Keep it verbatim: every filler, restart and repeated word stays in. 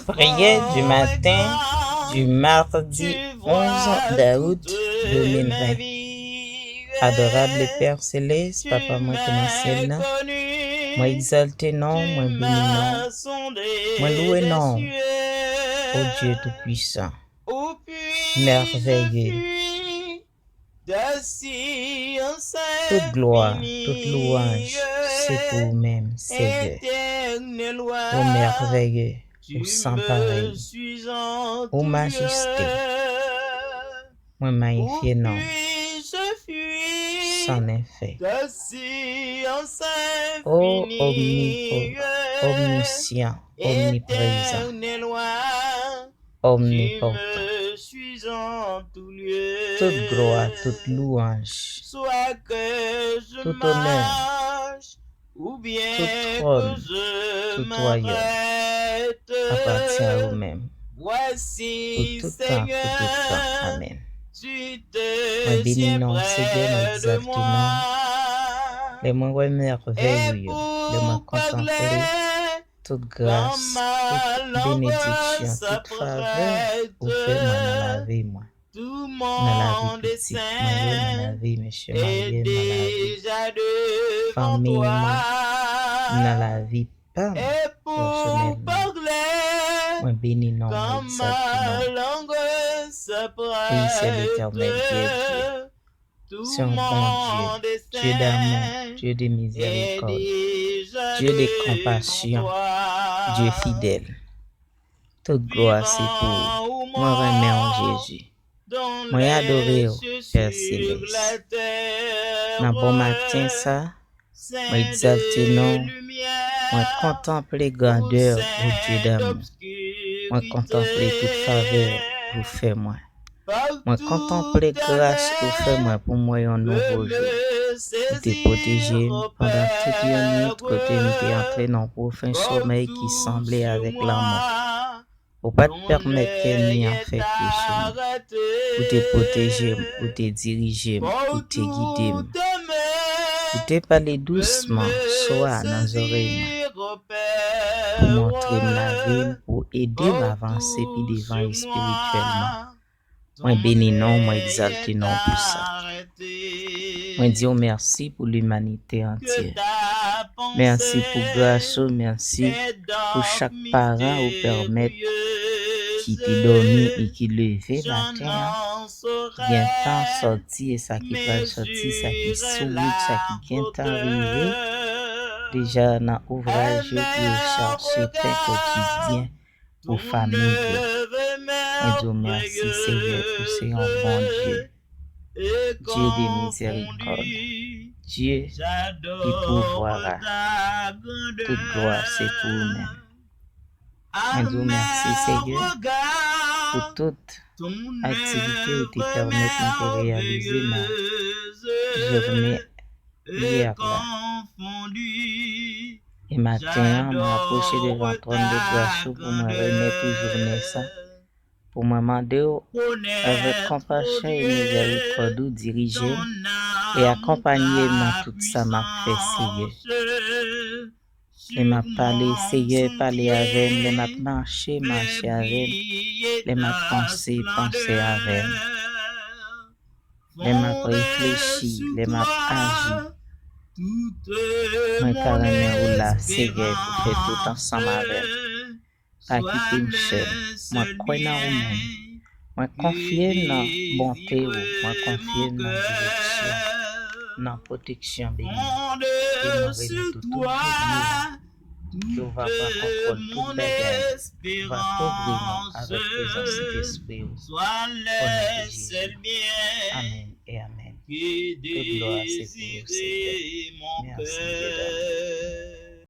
Prière du matin du mardi onze d'août deux mille vingt. Adorable Père Céleste, Papa mwen ki nan syèl la, mwen egzalte non, mwen beni non, mwen louwe non, o Dieu tout-puissant, merveilleux. Tout glwa, tout louanj, se pou ou menm, Seyè. Ou merveilleux, ou san parèy, ou majeste. Mwen mayifye non, san nenfè. O omnipo, omnisyan, omniprezan, omnipòtan. Tout glwa, tout louanj, tout onè, tout twòn, tout wayòm apatyen a ou menm, pou tout tan, pou tout tan. Amèn. Mwen beni non, Seyè, mwen egzalte non. Lè mwen wè mèvèy ou yo, lè mwen kontanple tout gras, tout benediksyon, tout favè ou fè mwen nan lavi mwen, nan lavi pitit mwen yo, nan lavi mesye marye m, nan lavi fanmi mwen, nan lavi pa m pèsonèlman. Mwen beni non, mwen egzalte non. Wi, se Letènèl ki est Dieu. C'est un bon Dieu, Dieu d'amour, Dieu de miséricorde, Dieu de compassion, Dieu fidèle. Tout glwa se pou ou. Mwen renmen w, Jezi. Mwen adore w, Pè Selès. Nan bon maten sa, mwen egzalte non w. Mwen kontanple grandè ou, Dye damou. Mwen kontanple tout favè ou fè mwen. Mwen kontanple gras ou fè mwen pou m wè yon nouvo jou. Ou te pwoteje m pandan tout yon nwit kote m te antre nan yon pwofonn somèy ki sanble avèk lanmò. Ou pa t pèmèt ènmi an fè kou sou mwen. Ou te pwoteje m, ou te dirije m, ou te gide m. Ou te pale dousman, swa nan zòrèy mwen, pou montre m lavi m, pou ede m avanse pi devan espirityèlman. Mwen beni non w, mwen egzalte non w pou sa. Mwen di w mèsi pou limanite antyè. Mèsi pou gras ou, mèsi pou chak paran ou pèmèt ki te dòmi e ki leve maten an, ki gentan sòti e sa ki pral sòti, sa ki sou wout, sa ki gentan rive deja nan ouvraj yo pou yo chache pen kotidyen pou fanmi yo. Mwen di w mèsi, Seyè, ou se yon bon Dye. Dye de mizèrikòd, Dye de pouvwa. Tout glwa se pou ou menm. Mwen di w mèsi, Seyè, pou tout aktivite ou te pèmèt nou te reyalize nan jounen yè la. E maten an, mwen apwoche devan twòn de gras ou pou mwen remèt ou jounen sa, pou mwen mande w, avèk konpasyon e mizèrikòd ou, dirije m e akonpanye m nan tout sa m ap fè, Seyè. Lè m ap pale, Seyè, pale avè m. Lè m ap mache, mache avè m. Lè m ap panse, panse avè m. Lè m ap reflechi, lè m ap aji, mwen ka renmen ou la, Seyè, pou fè tout ansanm avè m. Pa kite m sèl. Mwen kwè nan ou menm. Mwen konfye m nan bonte ou. Mwen konfye m nan direksyon, nan pwoteksyon beni. E mwen remèt ou tout beni ou. Ke w va pran kontwòl tout bagay. Ou va kouvri nou avèk prezans Sentespri ou. O non de Jezi. Amèn e amèn. Tout glwa se pou ou, Seyè. Mèsi, Dye damou.